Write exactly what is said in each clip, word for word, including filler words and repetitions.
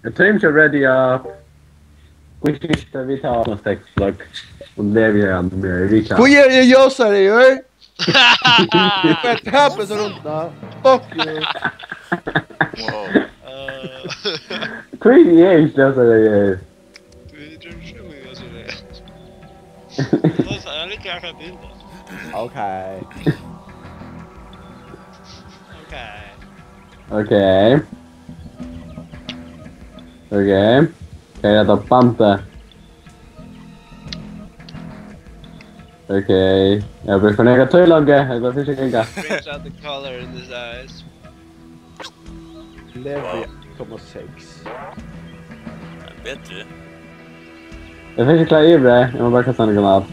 Eg tími ikki at ready up. Hví ikki, vit hava eina stekk plugg. Og levi hann meira í vika. Hví eri eg ljósari í ár? Hvat happened so rundt da? Fuck you. Wow. Eh, Hví eri eg ikki ljósari í ár? Tú er so mye å si det. Nå sa jeg litt akkurat inn da. Ok. Ok. Ok. Ok. Hvat er hetta bandið? Ok. Eg havi brúk fyri nakað tílíkt. Eg havi brúk fyri nakað. Brings out the color in his eyes. Levi komma seks. Betri. Eg fekk ikki klára yvir tað. Eg má bara kasta ein granat.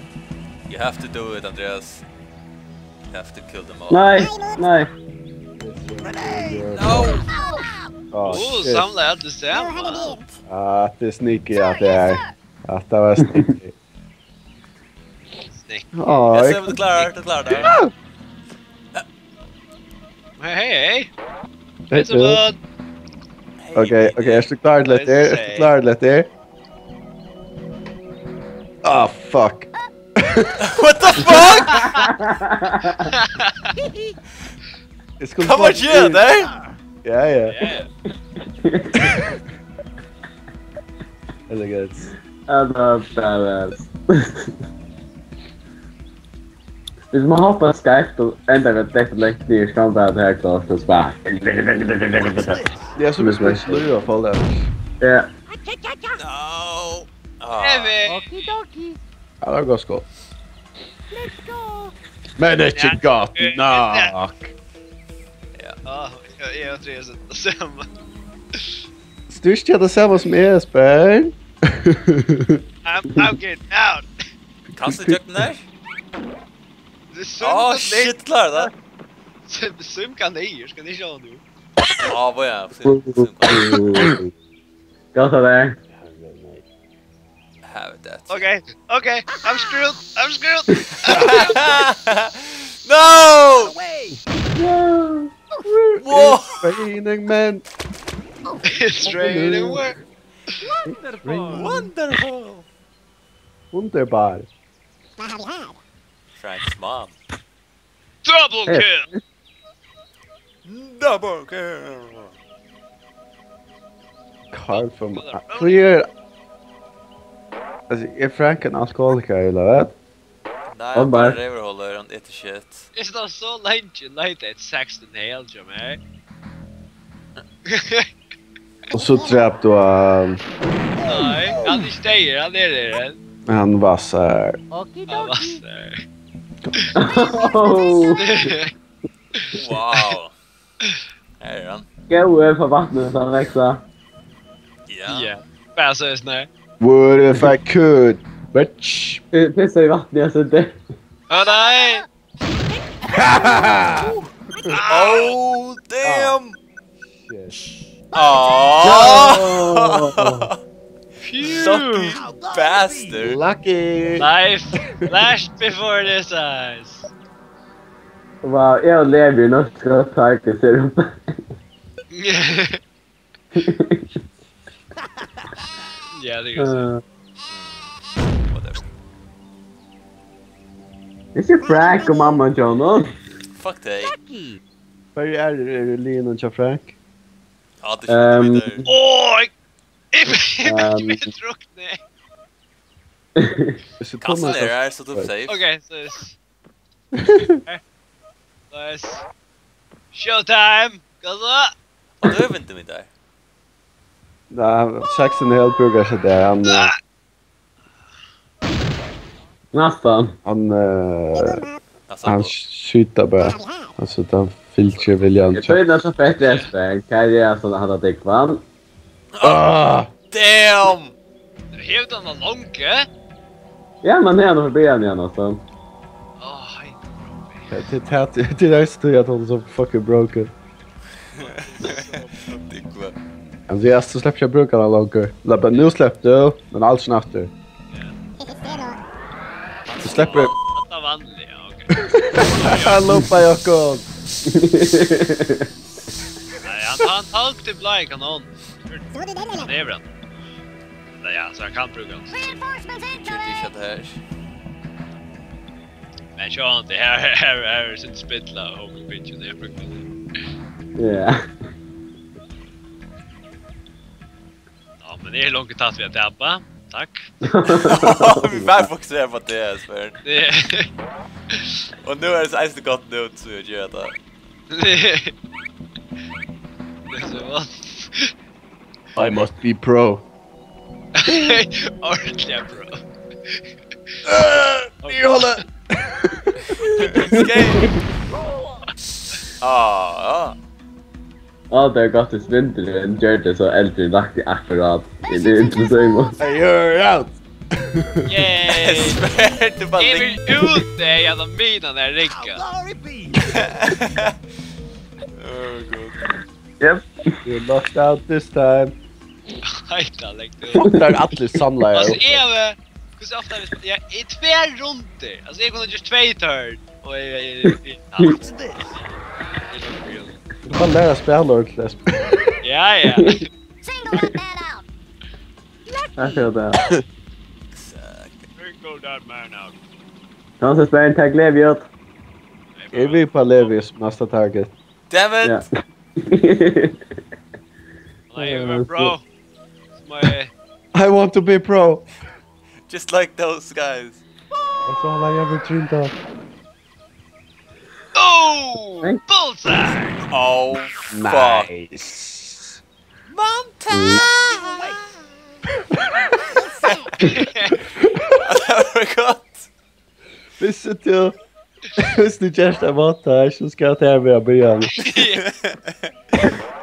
You have to do it, Andreas. You have to kill them all. Nei, nei. No! Oh, shit. Samla alt det samme. Ah, det er sneaky, at det er. At det var sneaky. Sneaky. Åh, eg sá at tú klárar, tú klárar det. Hey, hey, hey. Hey, it's a bud. Ok, ok, ert tú klárur til hetta? Ert tú klárur til hetta? Ah, fuck. What the fuck? Eg skuldi Hva var bara det der? Ja, ja. Yeah. That's good. That's a badass. Hvis man hoppar skeivt og endar við at detta langt niður, skal man bara taka klárt og spara. Ja, so hvis man snurrer i hvert fall der. Ja. No. Ah. Okidoki. Ja, det var godt skott. Men det er ikke godt nok. Ja. Ah, jeg, jeg og Andreas er det samme. Du er ikke det samme som jeg, Espen. I'm, I'm getting out. Kast i kjøkken der. Det er synd Åh, at det shit, klar det. Som, som kan eier, skal de ikke ha noe. Ja, hva er det? Synd, synd. Godt av deg. Have that. Okay, okay, I'm screwed, I'm screwed. No! No! Whoa! It's raining men. It's raining work. Wonderful. Wonderful. Wunderbar. Frank's mom. Double kill! Double kill! Carl from Clear. Altså, er Frank en alkoholiker, eller hva? Nei, hann bara revurholder, hann etur shit. Eg stóð so leingi og leitaði eftir Saxton Hale, hjá mær. Og so drap tú hann. Nei, hann er ikki deyður, hann er her enn. Hann vassar. Hann vassar. Wow. Her er hann. Góði, fá vatnið at vaksa. Ja. Ja. Bara so er snart. What if I could, bitch? Pi-, pissa í vatnið, eg siti. Å nei! Oh, damn! Shit. Aww. No. Phew. Lucky bastard. Lucky. Life flashed before his eyes. Wow, eg og Levi er nokk at taka seg upp. Ja, det kan jeg se. Eh. Whatever. This is Frank og mamma Jonas. Fuck they. Hvørji eru, eru liðini hjá Frank? Ja, det skjønner vi. Ehm. Oj! Jeg, jeg, jeg, jeg drukner. Hvis du Kassen kommer er her, så tok safe. Okay, så Nice. Showtime! Hva så? Og du venter mitt der. Nei, Saxton Hale bruker seg der, han, eh, Næstan. Han, eh, Nesten han da. Skyter bare. Altså, han filtrer viljen. Jeg tror det er så fett, Espen. Hva er det, sånn at han har drikket vann? Ah! Damn! Hevur tú hana longu? Ja, men her er forbi han igjen, altså. Åh, hei. Det, det, det, det er så at han er så fucking broken. Dikva. Andreas, tú sleppur ikki at brúka hana longur. Nei, men nú sleppur tú, men aldri aftur. Tú sleppur. Hatta vanliga, ok. Hann lopar, Jakob. Nei, Hann, hann tók til bláa kanónina. Hann hevur hann. Nei, ja, so hann kann brúka hann. Reinforcements incoming! Skilti ikki hetta her. Men sjálvandi, her, her, her er eitt sindur spill av Homing Bitch, og tað er fruktaligt. Ja. Ja, men eg eri longu tætt við at tapa. Takk. Vit bara fokusera uppá tað, Esbern. Tað Og nú er tað eisini gott nú, so eg ger tað. Tað er so vant. I must be pro. Ordiliga pro. Nýhóli. Escape. Ah, ja. Á, tað er gott, at vindurin gjørdi so eldurin rakti akkurát í tað ytru símun. Hey, you're out. Yay! Esbern, tú bara Eg liggur. vil út, eg er miðan er rigga. Oh, God. Jep. You lost out this time. Heita, legg tú. Fuck, tað er allir samlaðir. Altso, eg hevði, hvussu ofta hevði eg spælt? Ja, í tvær rundir. Altso, eg kundi gjørt tvey turn. Og eg, eg, eg, eg, Tú kann læra at spæla ordentligt. Ja, ja. Single that man out. Takk fyri tað. Single that man out. Kanska spæla ein tag Leviot. Er vit på Levis næsta target? Damn it! Ja. Nei, eg er pro. Smá I want to be pro. Just like those guys. That's all I ever dreamed of. Oh! Bullseye! Oh, fuck. Nice. Montage! That was good. Hvis du, hvis du gjør det måte her, så skal det her være begynnelsen.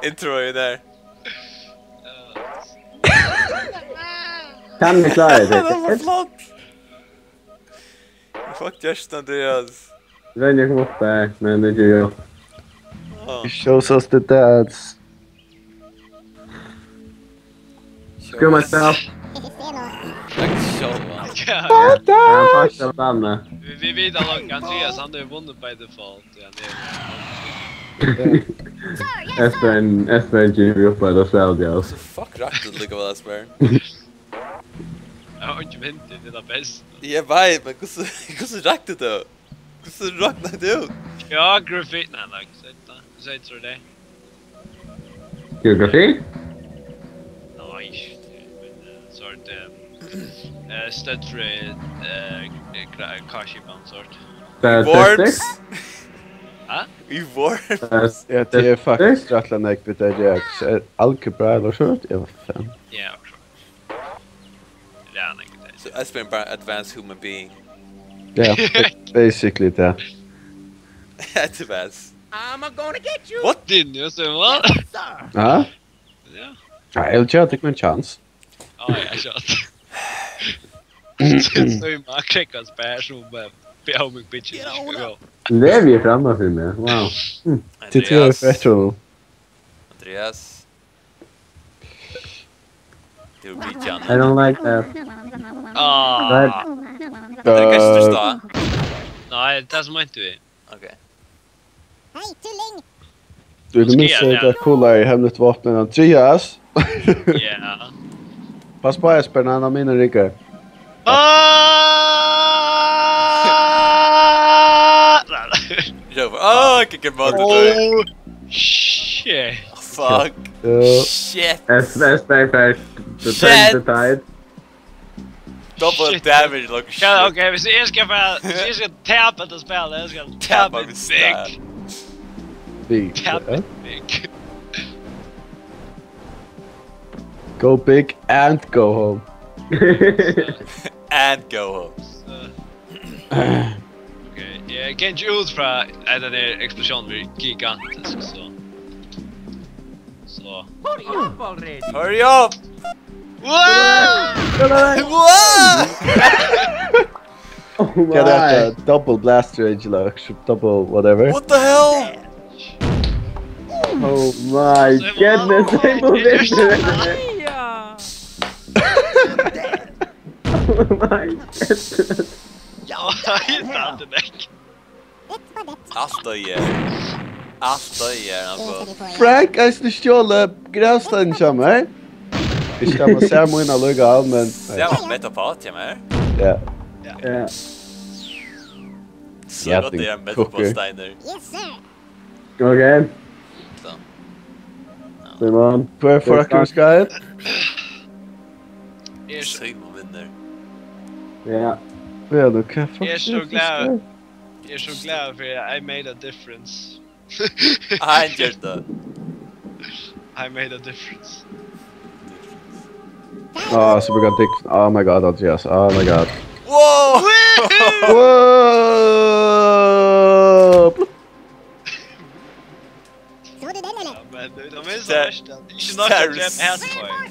Intro í dag. Kann eg klára Tað var tað? flott. Fuck Justin Andreas. Royni at koma upp har, men tað ger eg. Ah, He shows us the dance. Screw myself. Takk sjálvan. Ja, Ja, hann pakka bandet. vit, vit vita nokk, Andreas, hann hevur vunnið by default. Ja, tað er Esbern, Esbern givur upp á tað spælið, ja. So fuck rakti tú líka væl, Esbern. Ja, og ikki vindu, tað er tað besta. Eg veit, men hvussu, hvussu rakti tú? Hvussu raknaði tú? Geografi, nei, nei, ikki sett tað. Ikki sett so tað. Geografi? Nei, men eh, sort eh, eh, støddfrøði, eh, eh, kra- hvat skipan sort. Tað er Worms? statistikk. Ha? Í Worms? Tað er Ja, tað er faktiskt rættiliga nógv við tað, ja. So er algebra ella so, ja, hvat fan. Ja, akkurát. Ja, nei, tað So Esbern er bara advanced human being. Ja, basically tað. Advanced. I'm gonna get you. What? Din, ja, so hva? Ja? Ja. Ja, eg vil geva tykkum ein chans. Ja, ja, skjønt. Så er man krekkas bær som eh, Homing Bitch. Levi er framman fyri meg. Wow. Til tvey og fjøruti. Andreas. Tú er vitjan. I don't like that. Ah. Right. Tað er kanska stá. Nei, tað er sum meinti við. Ok. Hey, tulling. Du vil missa det coola i hemmeligt våpen, Andreas. Ja. Pass på, Esbern, han har mine riggar. Ah! Rópa, "Ah, kick him out the door." Oh, shit. Fuck. Uh, Shit. Esbern, Esbern, Esbern. The Shit. time to tide. Double Shit. Damage, like, Ja, shit. Ok, hvis jeg skal være, hvis jeg skal tape dette spillet, jeg skal Tape tape hvis big. det. Big. Tape big. Go big and go home. And go home. Så. Ok, jeg kan ikke ut fra at den her eksplosjonen blir gigantisk, så. Så. Hurry up already. Hurry up! Wow! Wow! Oh Ja, det er my. det. Double blast range, eller double whatever. What the hell? Oh my goodness. Oh my goodness. Ja, helt an til meg. Alt av yeah. Alt doyði er hann fór. Frank eisini stjólið gravsteinin hjá mær. Ikki at man sær mín allíkavæl, men... Sær man betur á hjá mær? Ja. Ja. So gott er hann betur á steinir. Yes, sir. Ok. So. Simon. Hvør fucking skal? Simon vinnur. Ja. Ja, nú hvat fuck er so glað. Eg er so glað fyri at I made a difference. Hann gjørdi tað. I made a difference. Ah, so brúkar hann dick. Oh my god, Andreas. Oh my god. Wow! Wow! Ja, men tað er so verst, at ikki nokk at drepa hasar báðar.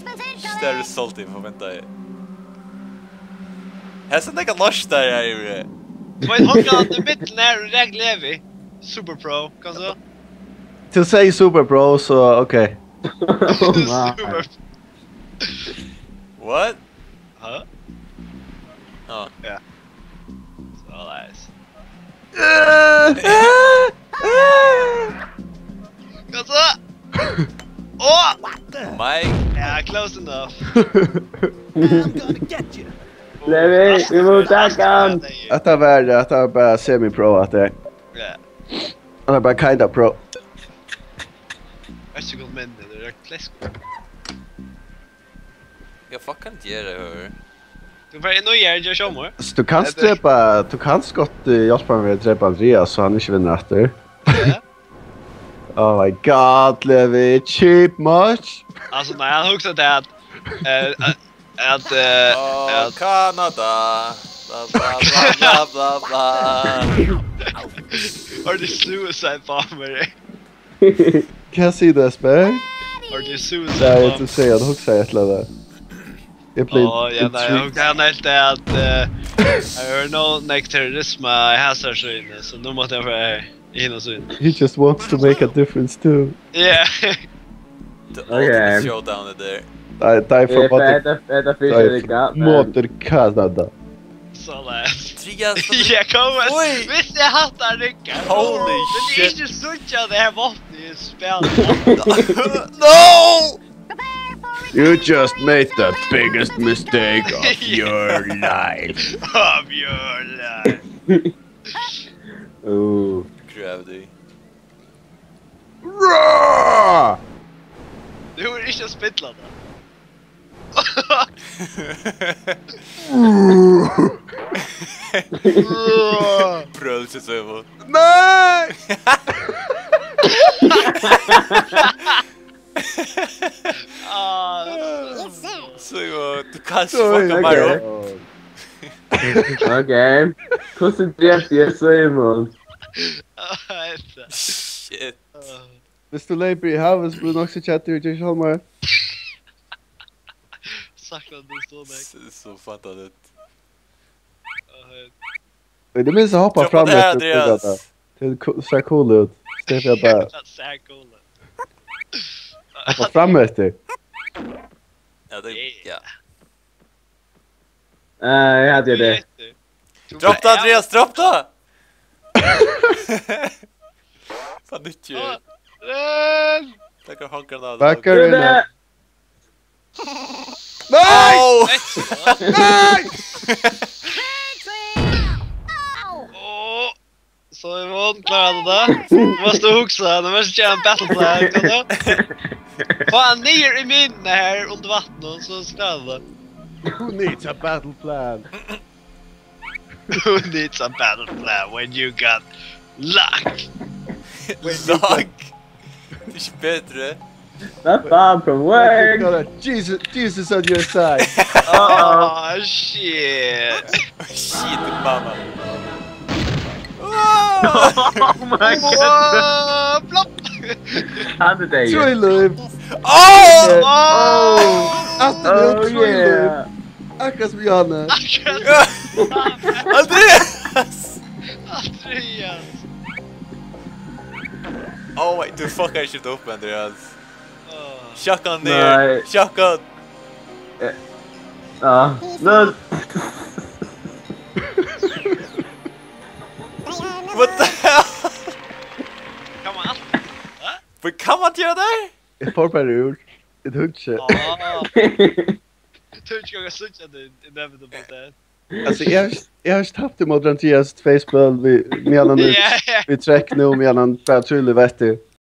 Tað er svolítið forventað. Hesa nakað lort har, ja, Júri. Men hon kann í midten her, og Ragnar Levi. Super Pro, hvat so? Tú segði Super Pro, so ok. Super. What? Hæ? Á. Ja. Soleiðis. Hvat so? Á! Mike. Ja, close enough. Levi, vit mugu taka hann. Hetta var, hetta var bara semi-pro, hatta. Ja. Hetta var bara kinda pro. Veit ikki hvørt menn, tað er klesk. Ja, fuck, kann gera, høvur. Tú fert inn og ger, ger sjálvmorð. So tú kanst drepa, tú kanst gott, eh, hjálpa mær við at drepa Andreas, so hann ikki vinnur aftur. Ja. Oh my god, Levi, cheap much? Altso, nei, hann hugsar tað at, eh, at, at, eh, at Kanada. Bla, bla, bla. Har tú suicide bomber, eh? Hvat sigur tú, Espen? Har tú suicide bomber? Nei, eg segði at hugsa eitt ella annað. Eg bleiv... Ó, ja, nei, eg hugsaði, hann helt at, eh, har var nóg nógv terrorisma í hasari síðuni, so nú mátti hann fara í hina síðuna. He just wants to make a difference too. Yeah. The ultimate showdown er der. Die, die for mother-, hetta, hetta die for mother Canada. Soleiðis. Andreas, ja, kom, oj! Viss eg hatta riggar. Holy shit. Men eg ikki síggja tað her vopnið í spælinum. No! You just made the biggest mistake of your life. Of your life. Ooh. Gravity. Rah! Tú ert ikki at spilla tað. Brøl seg so imot. Nei! Ah, so, so, tú kanst ikki fucka meir upp. Ok. Hvussu drepti eg Simon? Ah, hetta. Shit. Ah. Viss tú leypur í havið, so blívur tú nokk so keddur, ger sjálvmorð. Sakna teg so nógv. S-, so fattar det. Oj, det minns jag hoppa fram efter, Andreas. Det ko-, ser cool ut. Steffi, jag bara... Det ser cool ut. Hoppa fram efter. Ja, det, ja. Eh, eg haldi tað. Drop tað, Andreas, drop tað! Tað nyttar ikki. Á, men! Takk, hann kann hava tað. Bakkar inn. Nei! Au! Nei! Á. So, Yvonne, klárar tú tað? Nú mást tú hugsa, nú mást tú gera ein battle plan, hvat tá? Fá hann niður í minuna her undir vatninum, so klárar tú tað. Who needs a battle plan? Who needs a battle plan when you got luck? Luck? Tað er ikki betri. That bomb from where? You got a Jesus, Jesus on your side. Oh, shit. Shit, mamma. Oh my god. Whoa, plop. Hann er deyður. True love. Oh! Oh! Aftur við true love. Akkurát sum Johannes. Akkurát sum Johannes. Andreas! Andreas! Oh my, tú fuckar ikki upp, Andreas. Áh. Sjakka hann niður. Nei. Sjakka hann. Eh, ja. Nei. What the hell? Kann man altíð Hví kann man gera tað? Eg fór bara úr. Eg tók ikki. Ah. Eg tók ikki at síggja tað inevitable death. Altso, eg havi, eg havi ikki tapt ímóti Andreas tvey spøl við, meðan hann er Ja, ja. Í trekk nú, meðan hann bara tydelig veit tað.